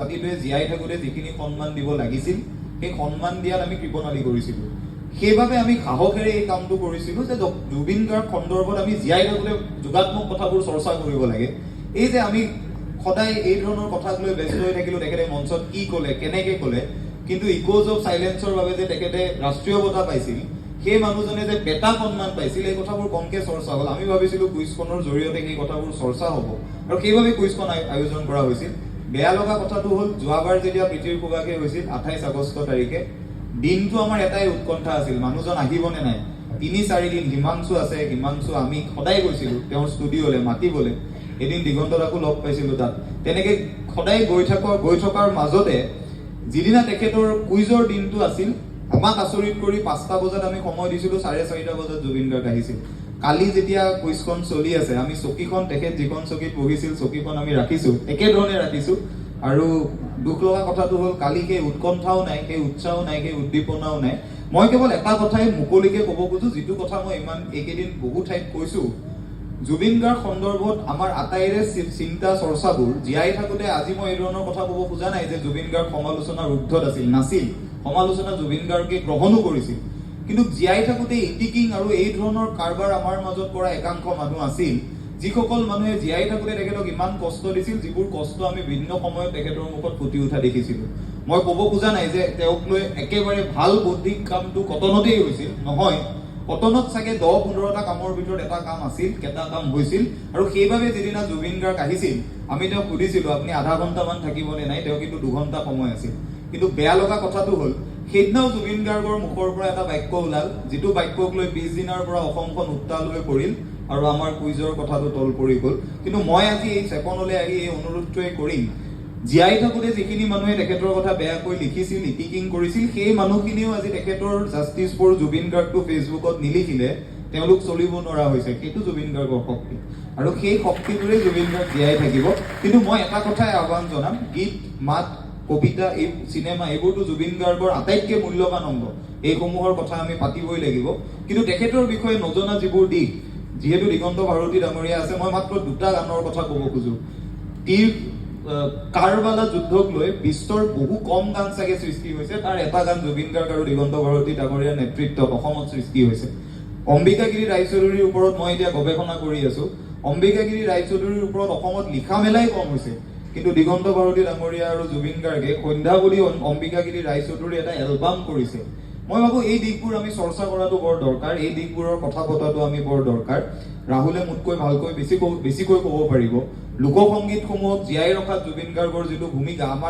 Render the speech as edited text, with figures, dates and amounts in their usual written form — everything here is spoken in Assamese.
জাতিটোৱে জীয়াই থাকোঁতে যিখিনি সন্মান দিব লাগিছিল, সেই সন্মান দিয়াত আমি কৃপণালি কৰিছিলোঁ। সেইবাবে আমি সাহসেৰে এই কামটো কৰিছিলোঁ যে জুবিন গাৰ্গ সন্দৰ্ভত আমি জীয়াই থাকোঁতে যোগাত্মক কথাবোৰ চৰ্চা কৰিব লাগে। এই যে আমি সদায় এই ধৰণৰ কথাক লৈ ব্যস্ত হৈ থাকিলোঁ, তেখেতে মঞ্চত কি ক'লে, কেনেকে ক'লে, কিন্তু ইকোজ অফ চাইলেন্সৰ বাবে যে তেখেতে ৰাষ্ট্ৰীয় বঁটা পাইছিল, সেই মানুহজনে যে বেটা সন্মান পাইছিল, এই কথাবোৰ কমকে চৰ্চা হ'ল। আমি ভাবিছিলোঁ কুইজখনৰ জৰিয়তে সেই কথাবোৰ চৰ্চা হ'ব আৰু সেইবাবে কুইজখন আয়োজন কৰা হৈছিল। বেয়া লগা কথাটো হ'ল, যোৱাবাৰ যেতিয়া প্ৰীতিৰ সুবাসে হৈছিল 28 আগষ্ট তাৰিখে, দিনটো আমাৰ এটাই উৎকণ্ঠা আছিল, মানুহজন আহিবনে নাই। 3-4 দিন হিমাংশু আছে, হিমাংশু, আমি সদায় গৈছিলো তেওঁৰ ষ্টুডিঅ'লে মাতিবলৈ। এদিন দিগন্ত দাকো লগ পাইছিলো তাত। তেনেকে সদায় গৈ থকাৰ মাজতে যিদিনা তেখেতৰ কুইজৰ দিনটো আছিল, আমাক আচৰিত কৰি 5টা বজাত আমি সময় দিছিলো, 4:30 বজাত জুবিন গাৰ্গ আহিছিল। কালি যেতিয়া কুইজখন চলি আছে, আমি চকীখন, তেখেত যিখন চকীত বহিছিল, চকীখন আমি ৰাখিছো, একেধৰণে ৰাখিছো। আৰু দুখ লগা কথাটো হ'ল, কালি সেই উৎকণ্ঠাও নাই, সেই উৎসাহো নাই, সেই উদ্দীপনাও নাই। মই কেৱল এটা কথাই মুকলিকে ক'ব খোজো, যিটো কথা মই ইমান এইকেইদিন বহু ঠাইত কৈছো। জুবিন গাৰ্গ সন্দৰ্ভত আমাৰ আটাইৰে চিন্তা চৰ্চাবোৰ জীয়াই থাকোঁতে, আজি মই এই ধৰণৰ কথা ক'ব খোজা নাই যে জুবিন গাৰ্গ সমালোচনাৰ ঊৰ্ধত আছিল। নাছিল। সমালোচনা জুবিন গাৰ্গে গ্ৰহণো কৰিছিল। কিন্তু জীয়াই থাকোঁতে ইতিকিং আৰু এই ধৰণৰ কাৰবাৰ আমাৰ মাজত কৰা একাংশ মানুহ আছিল, যিসকল মানুহে জীয়াই থাকোঁতে তেখেতক ইমান কষ্ট দিছিল, যিবোৰ কষ্ট আমি ভিন্ন সময়ত তেখেতৰ মুখত ফুটি উঠা দেখিছিলোঁ। মই ক'ব খোজা নাই যে তেওঁক লৈ একেবাৰে ভাল বৌদ্ধিক কামটো কটনতেই হৈছিল। নহয়, কটনত চাগে 10-15টা কামৰ ভিতৰত এটা কাম আছিল, কেইটা কাম হৈছিল। আৰু সেইবাবে যিদিনা জুবিন গাৰ্গ আহিছিল, আমি তেওঁক সুধিছিলো, আপুনি আধা ঘণ্টামান থাকিবনে নাই? তেওঁ কিন্তু 2 ঘণ্টা সময় আছিল। কিন্তু বেয়া লগা কথাটো হ'ল, সেইদিনাও জুবিন গাৰ্গৰ মুখৰ পৰা এটা বাক্য ওলাল, যিটো বাক্যক লৈ পিছদিনাৰ পৰা অসমখন উত্তাল হৈ পৰিল আৰু আমাৰ কুইজৰ কথাটো তল পৰি গ'ল। কিন্তু মই আজি এই চেপনলৈ আহি এই অনুৰোধটোৱে কৰিম, জীয়াই থাকোঁতে যিখিনি মানুহে তেখেতৰ কথা বেয়াকৈ লিখিছিল, ইতিকিং কৰিছিল, সেই মানুহখিনিও আজি তেখেতৰ জাষ্টিছ ফৰ জুবিন গাৰ্গটো ফেচবুকত নিলিখিলে তেওঁলোক চলিব নোৱাৰা হৈছে। সেইটো জুবিন গাৰ্গৰ শক্তি আৰু সেই শক্তিটোৰে জুবিন গাৰ্গ জীয়াই থাকিব। কিন্তু মই এটা কথাই আহ্বান জনাম, গীত মাত, কবিতা, এই চিনেমা, এইবোৰতো জুবিন গাৰ্গৰ আটাইতকৈ মূল্যৱান অংগ। এইসমূহৰ কথা আমি পাতিবই লাগিব। কিন্তু তেখেতৰ বিষয়ে নজনা যিবোৰ দিশ, যিহেতু দিগন্ত ভাৰতী ডাঙৰীয়া আছে, মই মাত্ৰ দুটা গানৰ কথা ক'ব খোজো। তীৰ কাৰবালা যুদ্ধক লৈ বিশ্বৰ বহু কম গান চাগে সৃষ্টি হৈছে। তাৰ এটা গান জুবিন গাৰ্গ আৰু দিগন্ত ভাৰতী ডাঙৰীয়াৰ নেতৃত্বত অসমত সৃষ্টি হৈছে। অম্বিকাগিৰি ৰায়চৌধুৰীৰ ওপৰত মই এতিয়া গৱেষণা কৰি আছো। অম্বিকাগিৰি ৰায়চৌধুৰীৰ ওপৰত অসমত লিখা মেলাই কম হৈছে। কিন্তু দিগন্ত ভাৰতী ডাঙৰীয়া আৰু জুবিন গাৰ্গে সন্ধ্যা বুলি অম্বিকাগিৰি ৰায়চৌধুৰী এটা এলবাম কৰিছে। মই ভাবো এই দিশবোৰ আমি চৰ্চা কৰাটো বৰ দৰকাৰ, এই দিশবোৰৰ কথা পতাটো আমি বৰ দৰকাৰ। ৰাহুলে মোতকৈ ভালকৈ বেছিকৈ ক'ব পাৰিব। লোকসংগীতসমূহক জীয়াই ৰখাত জুবিন গাৰ্গৰ যিটো ভূমিকা আমাৰ